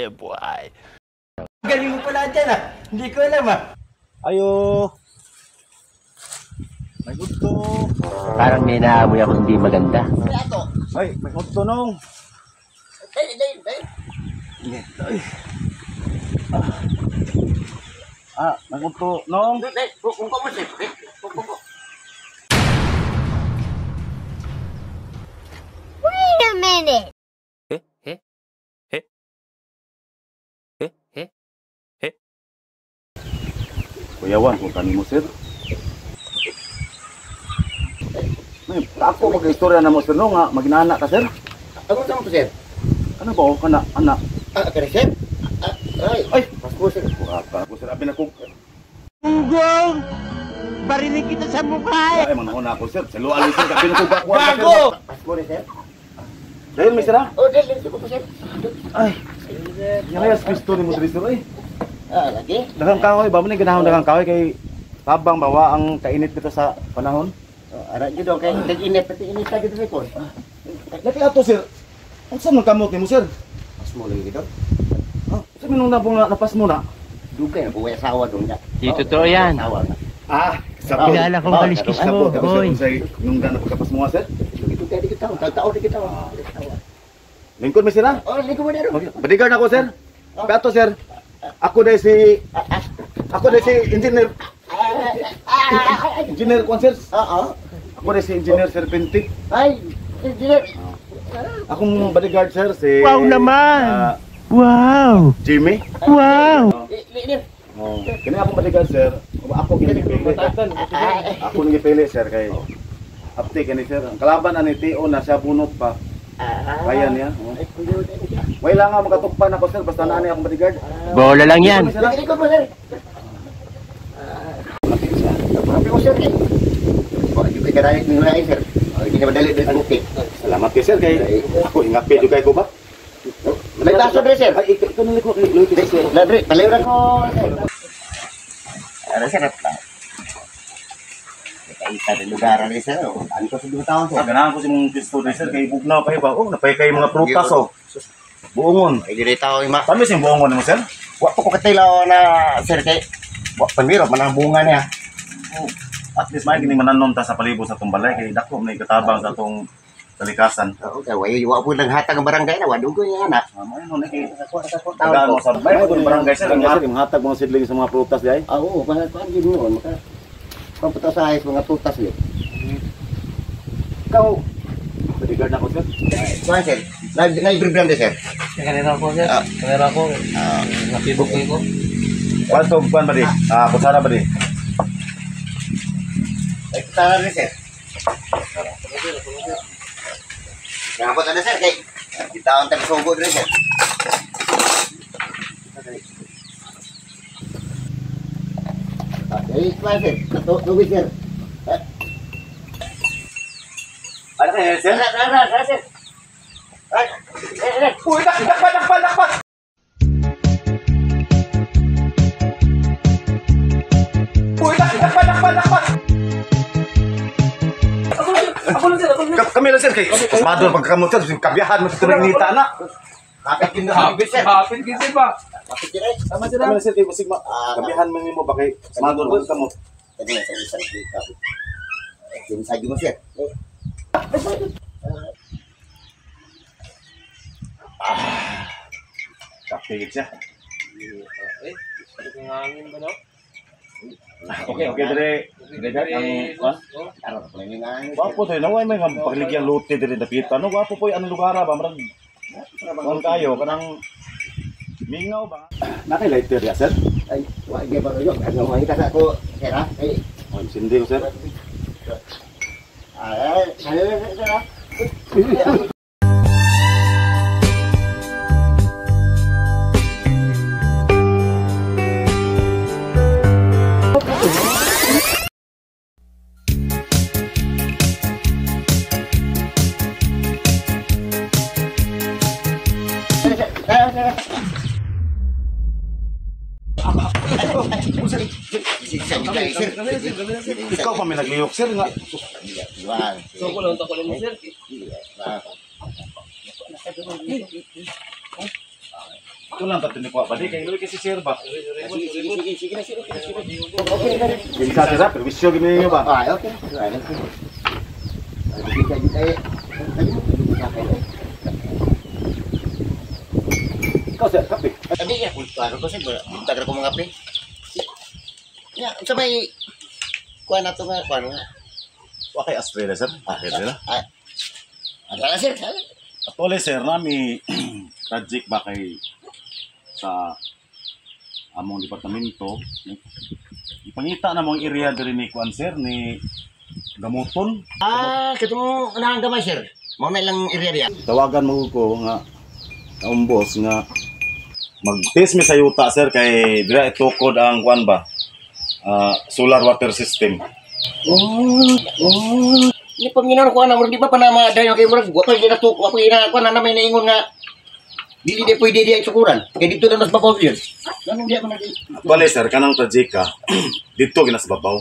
Yeah, boy. Galing mo pala dyan ah. Hindi ko alam ah. Ayo. May gusto. Parang may naamoy ako hindi maganda. Ay, may gusto nung. Ah, may gusto nung. Wait a minute. Kuyawan ko kanimo, sir. May ako mag-istorya na mo, sir, no nga maginana ka, sir. Ano sa mo, sir? Ano ba o kana anak? Ah, kare, sir? Ah, ay. Ay, Pasko, sir. Kuha ko, sir, abi na ko. Ugong! Barinig kita sa mukha eh! Ay, manahon ako, sir. Sa lual, sir, abi na ko bakuan. Gago! Pasko rin, sir. Dahil may sir, ah. Oh, dahil, dahil, sir. Ay. Yang ayas pisto ni mo diri, sir, ay. Ah, lagi. Daghang kahoy ba mo ni ganahon daghang kahoy kay tabang bawa ang kainit dito sa panahon. Oh, ara gyud kay tag-init pati init ta gyud sa kon. Laki ato, sir. Unsa man kamot nimo, sir? Pasmo lagi gid. Ah, unsa man nung nabong na, napas mo na? Dugay na buhay asawa dong niya. Di totoo yan. Asawa na. Ah, sa Kilala kong kaliskis mo, boy. Nung na pagkapas mo, sir. Dugay di kita, tao di kita. Lingkod mi sir, ah. Oh, lingkod mo dero. Bodyguard ako, sir. Kato, sir. Ako dahil si engineer. Engineer kwan, sir. Oo. Ako dahil si Engineer Serpente. Ay, engineer. Akong bodyguard, sir, si Wow naman! ah, Wow! Jimmy. Wow! Engineer. Oh, kini akong bodyguard, sir. Ako kini gipili. Ako ni gipili, sir, kay apti kini, sir. Ang kalaban ani Tio na siya bunot pa. Kaya niya. Oh. Ay, kuyo siya. Wala nga makatugpan ako, sir, basta naa ni akong bodyguard. Bola lang yan. Sir, ah. Lingkod mo, sir. Happy mo, sir. Wa jud kay karayo ni wala, sir. Hindi na madali dito bukid. Salamat kay sir kay ako ingapi jud kay ko ba. May baso dre, sir. Ay, ikaw na ko kay Lloyd sir. Dre, paliwran ko, sir. Ara, sir. Kaita ng lugar ni sir. Ano ko sa duha taon, sir? Ah, ganahan ko sa mong pisto sir kay bugnaw kay ba. Oh, napay kay mga prutas oh. Buongon. Ay diri tao ima. Kami sing buongon nimo, sir. Wa pa ko katilaw na sir kay wa panmiro man ang bunga niya. Oh, at least may gini mananom ta sa palibot sa atong balay kay dako may katabang sa atong kalikasan. Oo, kay wa po nang hatag ang barangay na wa dugoy nga anak. Ah, may no kay Ako sa tagaan tao mo sa may pud barangay, sir. Ang hatag mga sidling sa mga prutas di ay. Ah, oo, para kuan gyud noon maka pamputa sa ayos mga prutas yun. Ikaw bodyguard na ko, sir. Kuan, sir. Nag brand sir. Kamera ko, sir. Kamera ko. Nakibok ko. Kuan to kuan ba di? Ah, kutsara ba di? Ay tara rin, sir. Nangapot na, sir, kay gitaon ta sugo diri, sir. Ay, kuan, sir. Tubig, sir. Ano kay sir? Tara, tara, tara, sir. Ay, eh, eh. Uy, dakpa dakpa dakpa. Uy, dakpa dakpa dakpa. Ako lang, sir. Ako lang. Kami lang, sir, kay pasmado na pagkamot, sir, kabiyahan mo sa tunay nita na. Kapit yun na, sir. Hapit gid, sir ba? Kapit yun, eh. Tama, sir. Kami lang, sir, kay basig ma Ah, kabiyahan man nimo ba kay pasmado na pagkamot. Tadi na, sir, sir. Kapit. Sinasadyo mo, sir. Eh, Kape siya. Eh, hangin ba no? Okay, okay dire. Dire ang kuan. Tara, pala yung nga. Wapo to, no, may mga pagligyang lote dire dapita. No, wapo po ang lugar ba murag kuan kayo kanang mingaw ba? Nakay lighter ya, sir? Ay, wa gyud ba yun? Ano mo kita sa ako, sir, ha? Ay, Oh, sindi ko, sir. ah, sir, sir, ha? Ikaw pa may nagliyok, sir, nga. So ko lang ko mo, sir. Ato lang tatlo ni kuha ba di kay luwi kasi sir ba. Sige, sige, sige, sige na, sige, sige. Okay na rin. Kinsa sir, perwisyo gid ninyo ba? Ah, okay. Ay, ay, Ikaw sir, kape. Abi, ya, klaro ko sir, buntag ra ko mga pre. Ya, unsa may kuan nato nga kuan nga. Wa kay Australia sir. Australia. Ah. Ala sir. Actually sir, nami project ba kay sa among departamento. Ipangita na mong area diri ni kuan sir ni Gamuton. Ah, katong unahan gamay sir. Mao na ilang area diya. Tawagan mo ko nga ang boss nga mag-test mi sa yuta sir kay dira itukod ang kuan ba? Solar water system. Oh, oh. Ni paminaw ko ana, murag di ba pa na madayon kay murag wa pa gina to, wa pa gina kuan na may naingon nga dili di pwede diya isukuran. Kay dito na mas babaw yun. Ganun diya man nag Actually sir, kanang project ka dito gina sa babaw.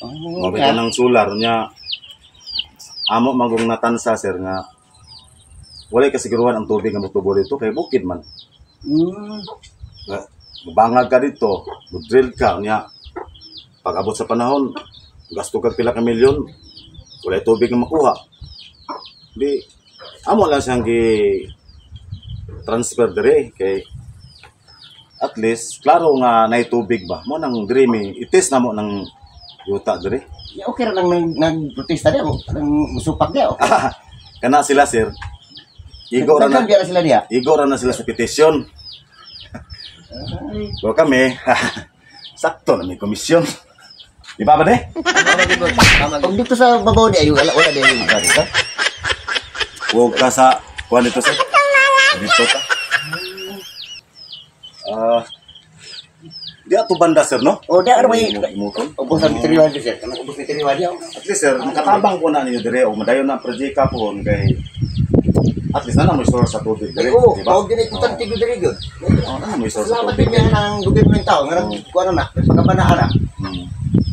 Oh, Mabay kanang solar niya. Amo magong natansa sir nga walay kasiguruhan ang tubig nga motubo dito kay bukid man. Mabangag ka dito, mo-drill ka niya. Pag abot sa panahon, gasto ka pila ka milyon, walay tubig nga makuha. Di amo lang siyang gi transfer dire kay at least klaro nga nay tubig ba. Mo nang dire mi itis na mo nang yuta dire. Ya, okay ra lang nagprotesta diya, nang musupak diya. Okay. Kana sila sir. Igo ra na sila diya. Igo ra na sila sa petisyon. Pero kami, sakto na may komisyon. Di ba ba de? Pag dito sa babaw di, ay wala wala di. Huwag ka sa kuan dito sir. Dito ka. Di ato banda sir no? O di ano may ubos ang miteriwa di sir. Kanang ubos miteriwa di. At least sir, makatabang ko na ninyo dire o madayon na project ka po kay at least na mo source sa tubig dire, di di ba? Oo, dili ko tantig dire gyud. Oo, na mo source sa Salamat tubig. din ang gobyerno ng tao nga kuan na, pagkabanaan na.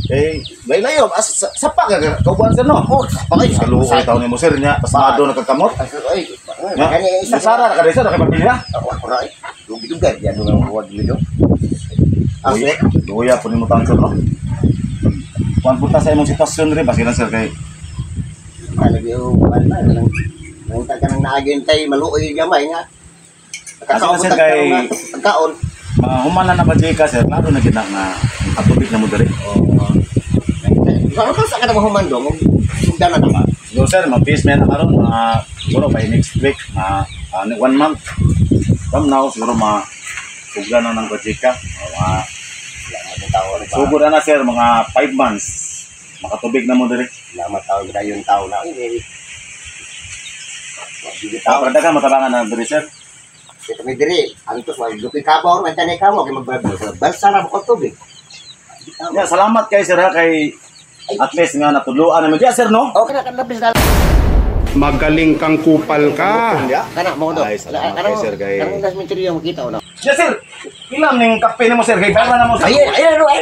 Eh, laylayo as sa pa ka kauban sir no. Oh, sa pa Sa luoy taon nimo sir nya, pasado na kagkamot. Ay, gani isa Sara na ka sir, nakapamilya. Ako ako ra. Dugi-dugay diyan nga huwag dili. Ase, luya po nimo taon sir no. Kuan punta sa imong sitwasyon dire basi lang sir kay lagi o kuan ba nang nangita ka nang naagintay maluoy gamay nga. Kasi sir kay pagkaon. Humana na ba ka sir, lalo na gid na nga katubig na mo dire. Oo. Sa ka na mahuman do, sugdan na ba? Siguro sir, mag-peace man na karon mga siguro by next week, mga 1 month from now siguro ma sugdan na ng project. Mga sugod na sir, mga 5 months makatubig na mo dire. Salamat tao dayon tao na. Tao kada ka matabangan na dire sir. Kita mi dire, antos maglupi kabaw man tanay kamo kay magbalsa ra mo tubig. Yeah, salamat kay sir ha kay at least nga natudloan namin diya sir no. Okay na kan labis na. Magaling kang kupal ka. Kana mo do. Ay, salamat kay sir kay. Karong das minteriya makita no. Yes sir. Ilang ning kape nimo sir kay bayran na mo sir. Ay ay ay ay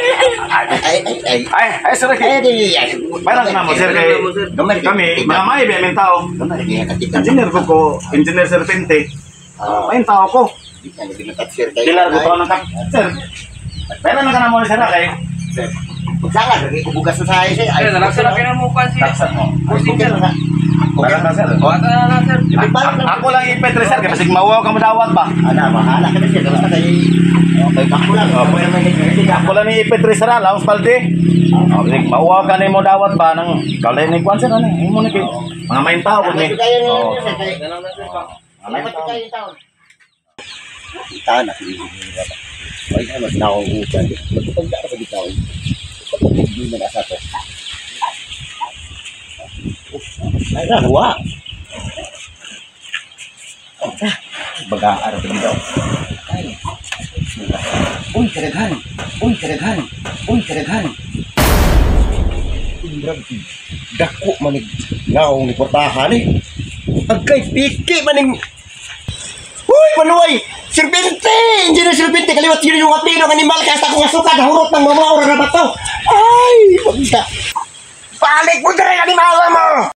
ay ay. Ay ay sir kay. Ay Bayran na mo sir kay. Kami mga may ba tao. Engineer ko engineer Serpente. May tao ko. Pilar ko ng kape sir. Bayran na ka na mo sir kay. Sir. Pagsangan, lagi ko bugas sa sir. Ay, sir, na mo pa si. Taksan mo. Sir. Bayran na sir. na sir. Ako lang ipetre sir kay basig mawaw ka madawat ba. Ana, bahala ka na sir. Basta kay okay, ako lang. Ako lang ni ipetre sir laos balde. Basig mawaw ka nimo dawat ba nang kalay ni kwan sir ano imo ni kay mga main tao gud ni. Oh. Tana Ay, ano, naong ukan. Magpagda ka sa bitaw. Pag-hindi man asa ko. Ay, rawa. Baga araw pa dito. Ay. Uy, kadaghan. Uy, kadaghan. Uy, kadaghan. Dako manig naong ni portahan eh. Agkay piki maning. Uy, manuay! Serpente! Engineer Serpente, kaliwat yun yung kapino, animal, kasta ko nga suka, nahurot ng mamaura na bato. Ay, wag ka. Balik mo dere, animal mo!